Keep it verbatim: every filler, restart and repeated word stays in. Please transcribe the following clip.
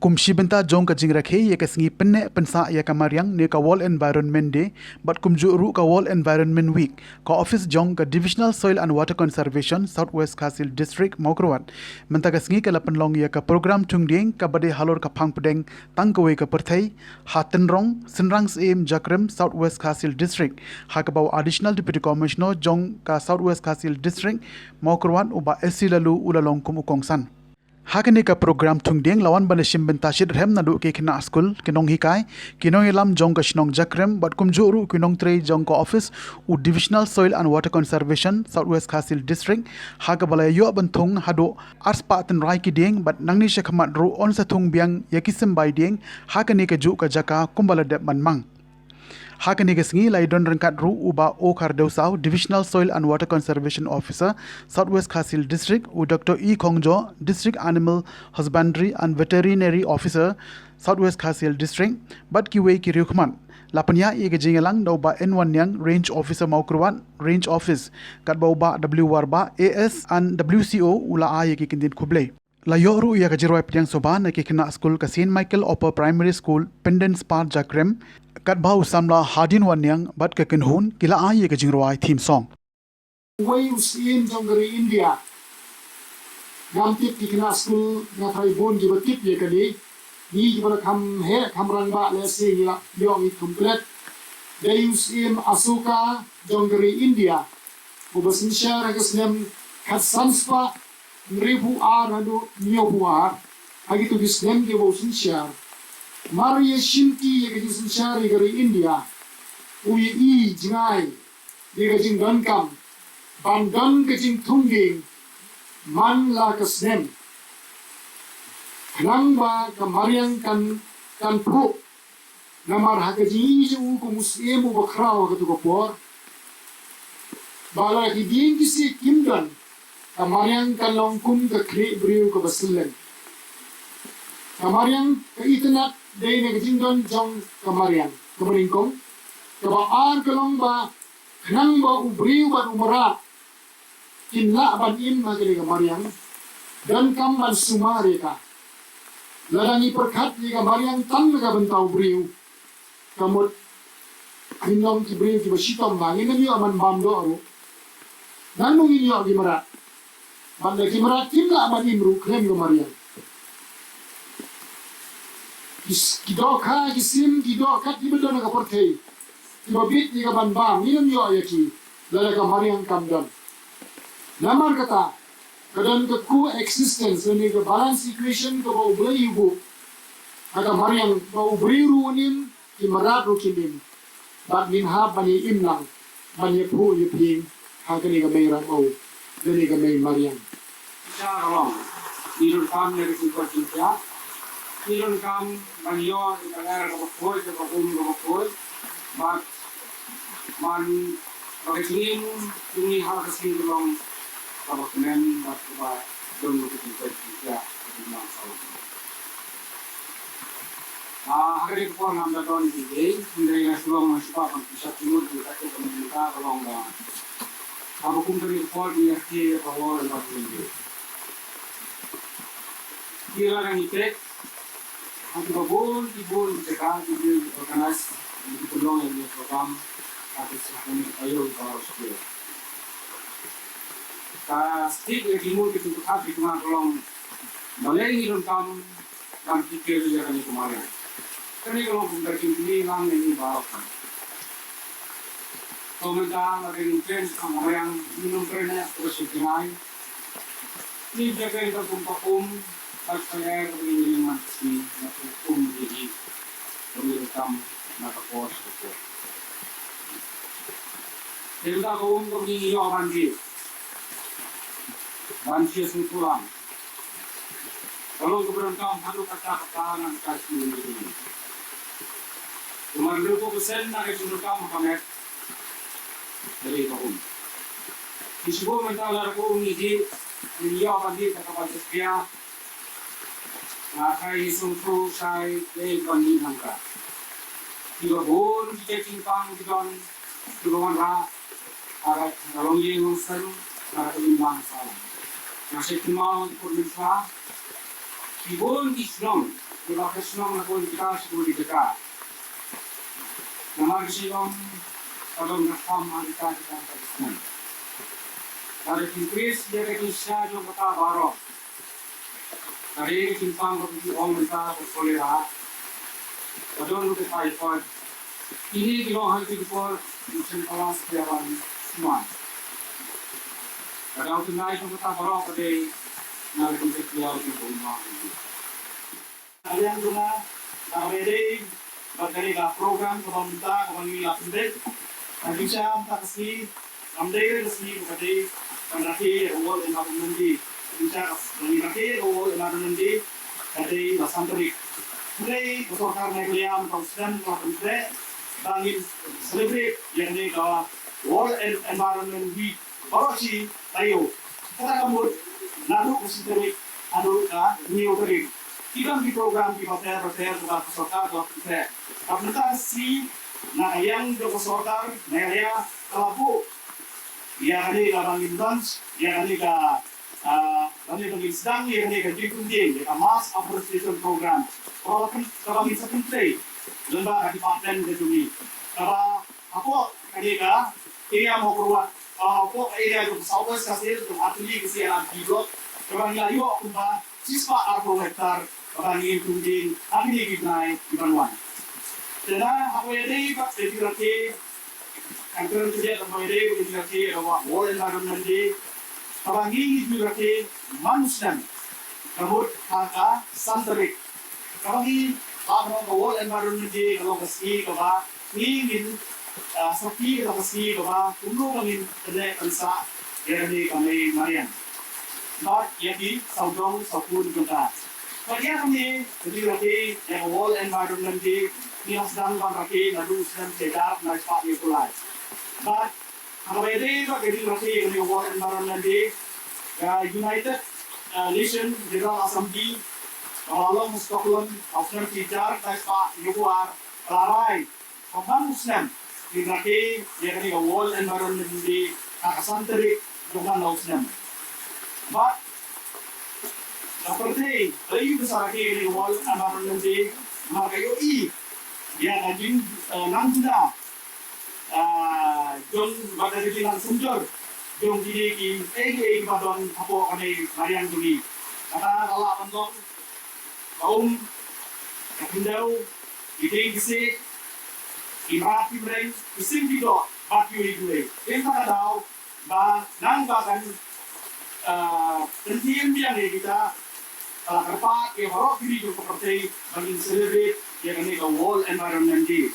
Kum shi bynta jong ka jingrakhe ïa ka sngi pynneh pynsah ïa ka mariang ne ka World Environment Day bad kumjuh ruh ka World Environment Week, ka office jong ka Divisional Soil and Water Conservation South West Khasi Hills District Mawkyrwat mynta ka sngi ka la pynlong ïa ka program thung dieng kaba dei halor ka phang pdeng tang kawei ka pyrthei ha Tynrong, Synrang Syiem Jakrem, South West Khasi Hills District, ha kaba u Additional Deputy Commissioner jong ka South West Khasi Hills District Mawkyrwat u Bah S C Laloo u la long kum u kongsan. Ha kane ka program thung dieng la wan ban shim bynta shitrhem naduh ki khynnah skul, ki nonghikai, ki nongïalam jong ka shnong Jakrem bad kumjuh ruh ki nongtrei jong ka office u Divisional Soil and Water Conservation South West Khasi Hills District, ha kaba la ïoh ban thung haduh arspah tynrai ki dieng bad nangne shakhmat ruh yn sa thung biang ïa ki symbai dieng ha kane kajuh ka jaka kumba la dep ban mang. Ha kane ka sngi la ïadon ryngkat ruh u Bah O Khardewsaw, Divisional Soil and Water Conservation Officer, South West Khasi Hills District, u Doctor E Khongjo, District Animal Husbandry and Veterinary Officer, South West Khasi Hills District, bad kiwei ki riewkhmat. La pynïaid ïa ka jingïalang da u Bah N Wanniang, Range Officer Mawkyrwat Range Office, katba u Bah W Warbah, A S and W C O u la ai ïa ki kyntien khublei. La ïoh ruh ïa ka jingrwai pdiang sngewbha na ki khynnah skul ka Saint Michael Upper Primary School, Pyndenspah, Jakrem, katba u samla Hadien Wanniang bad ka kynhun ki la ai ïa ka jingrwai theme song. Uwei u syiem jong ka ri India. Ngam tip ki khynnah skul, nga tharai bun kiba tip ïa kane. Ngi kiba la kham heh kham rangbah lehse ngi la ïoh ngi complete. Dei u syiem Asoka jong ka ri India, uba synshar ha ka snem khatsanspah hynriewphew ar haduh hynñiewphew ar, ha kito ki snem kiba u synshar. Mar ïa shimti ïa ka jingsynshar ïa ka ri India, u ïohi jngai ïa ka jingdonkam ban don ka jingthung dieng man la ka snem, khnang ba ka mariang kan, kan phuh. Namar ha ka jingïohi jong u kum u syiem uba khraw ha kato ka por, ba lada ki dieng ki siej kim don, ka mariang kan long kum ka khlieh briew kaba sylleng. Ka mariang, ka itynnad dei na ka jingdon jong ka mariang. Kaba nyngkong. Kaba ar ka long ba khnang ba u briew bad u mrad kin lah ban im ha kane ka mariang, donkam ban sumar ïa ka. Lada ngi pyrkhat ïa ka mariang tang na ka bynta u briew, ka mut ngin long ki briew kiba shitom bha, ngin ym ïoh ban bam doh ruh. Nangno ngin ïoh ki mrad? Bad lada ki mrad kim lah ban im ruh khlem ka mariang. Ki s-, ki dohkha, ki sim, ki dohkha kiba don ha ka pyrthei, kiba bit ïa ka ban bam, ngin ym ïoh ïa ki lada ka mariang kam don. Namar kata, ka don ka coexistence lane ka balance equation kaba U Blei u buh ha ka mariang, ba u briew ruh un im, ki mrad ruh kin im. Bad ngin hap ban ïa im lang, ban ïa phuh ïa phieng ha kane ka mei rabaw, kane ka mei mariang. Sha ka long, ngi donkam ïa ka jingkoit jingkhiah, ngi donkam ban ïoh ïa ka lyer kaba khuid, ïa ka um kaba khuid, bad ban, ba ka jingim jong ngi ha ka sngi ka long kaba kmen bad kaba don ka jingkoit jingkhiah, ka jingmang sawa. Ah, ha kane ka por ngam da don ïa ki dei, hynrei nga shu long, nga shu kwah ban pynsngewthuh ïa ka, ka long ba haba kum kane ka por ngi ïa ki ïa ka World Environment Day. Ki la ngi peit ha kiba bun ki bun ki jaka ki dei ki organize, ki pynlong ïa kane ka program ha ka sha kane ka taïew ka Australia. Ka stick ïa ki mut ki tu ka, ki tu nga ka long, balei ngi donkam ban kyrkieh ïa kane ka mariang. Kane ka long kum ka jingkylli lang ïa ngi baroh. To mynta la ka jingkren ka mariang, ngi nongkren ïa ka shu jngai. Ngi jingkren ka kum ka um, bad ka ïa ka ngi ngi man ka sngi, na ka um ngi ngi. Ka ngi kam na ka por sha ka por. Te mynta ka um ka ngi ngi ïoh ban ji. Ban ji sngewthuh lang. Ka long kaba donkam haduh katta katta na ka sngi. Kumba hynriewphew percent na ka jingdonkam ha ka met. Ka dei ka um. Ki shu buh mynta lada ka um ngi dih, ngi ïoh ban dih da kaba shisha. Nga khlem sngewthuh shai dei ban dih nangta. Kiba bun ki jingpang ki don, kiba wanrah, ha ka, ha ka longïing longsem, ha ka imlang sahlang. Nga shait kynmaw ïa ki khun mynshwa. Ki bun ki shnong, kiba ka shnong na bun kita sha bun ki jaka. Namar ki shnong, ka don ka kham ha kita kita ka shnong. Lada ki increase ïa ka jingshisha jong kata baroh. Ka dei ka jingpang kaba ki ong mynta ka cholera. Ka don ruh ka typhoid. Kine ki long ha ki por ki chen palas ki awan sman. Ka daw tynrai jong kata baroh ka dei na ka jingkit kiaw ki bun ma. Ka liang jong nga, na kaba ïadei bad kane ka program kaba mynta kaba ngi la pynbeit. Ka jingshisha mynta ka sngi, kam dei re ka sngi kaba dei ban rakhe ïa ka World Environment Day. Ka jingshisha kaba ngi rakhe ïa ka World Environment Day ka dei la san tarik. Hynrei ka sorkar Meghalaya mynta u snem ka la pyntrei ba ngin celebrate ïa kane ka World En-, Environment Week. Baroh shi taïew. Kata ka mut naduh ka shi tarik haduh ka hynñiew tarik. Ki don ki program kiba ter ba ter kiba ka sorkar ka la pyntrei. Bad mynta ka sngi na ka liang jong ka sorkar Meghalaya ka la buh ïa kane kaba ngin launch, ïa kane ka, ah, kane kaba ngin sdang ïa kane ka jingpyndieng ïa ka Mass Afforestation Program. Kaba la pyn-, kaba ngin sa pyntrei lyngba ka department ka jong ngi. Kaba hapoh kane ka area Mawkyrwat, ah, hapoh ka area jong South West Khasi Hills, jong artylli ki C and R D block, kaba ngi la ïoh kumba shispah arphew hektar, kaba ngin pyndieng ha kine ki bnai kiban wan. Te na kaba ïadei bad ka jingrakhe, kan kren kjat kaba ïadei bad ka jingrakhe, kaba World Environment Day, kaba ngi ngi jingrakhe man u snem, ka mut ha ka san tarik. Kaba ngi, ba ka long ka World Environment Day, ka long ka sngi kaba ngi ngin, ah, sakhi, ka long ka sngi kaba kumno ba ngin kyneh kynsah ïa kane ka mei mariang. Bad ïa ki sawdong sawkun jong ka. Bad ïa kane ka jingrakhe ïa ka World Environment Day, ngi la sdang ban rakhe naduh u snem shi hajar khyndai spah hynñiewphew lai. Bad ha kaba ïadei bad ka jingrakhe ïa kane ka World Environment Day, ka United, ah, Nation General Assembly, kaba la long ha Stockholm ha u snem shi hajar khyndai spah hynñiewphew ar, ka la rai ba man u snem ngin rakhe ïa kane ka World Environment Day ha ka san tarik jong man la u snem. Bad ka pyrthei ka ïohi ba sa rakhe ïa kane ka World Environment Day, namar ka ïohi ïa ka jing, eh, nang jingla, ah, jong bad ka jingla synjor jong kine kiei kiei kiba don hapoh kane ka mariang jong ngi. Kata ka lah ban long ka um, ka khyndew, ki dieng ki siej, ki mrad ki mreng, ki sim ki doh, bad kiwei kiwei. Te kata ka daw ba nang ba kan, ah, pynthied biang ïa kita, ka la kyrpad ïa baroh ki ri jong ka pyrthei ba ngin celebrate ïa kane ka World Environment Day.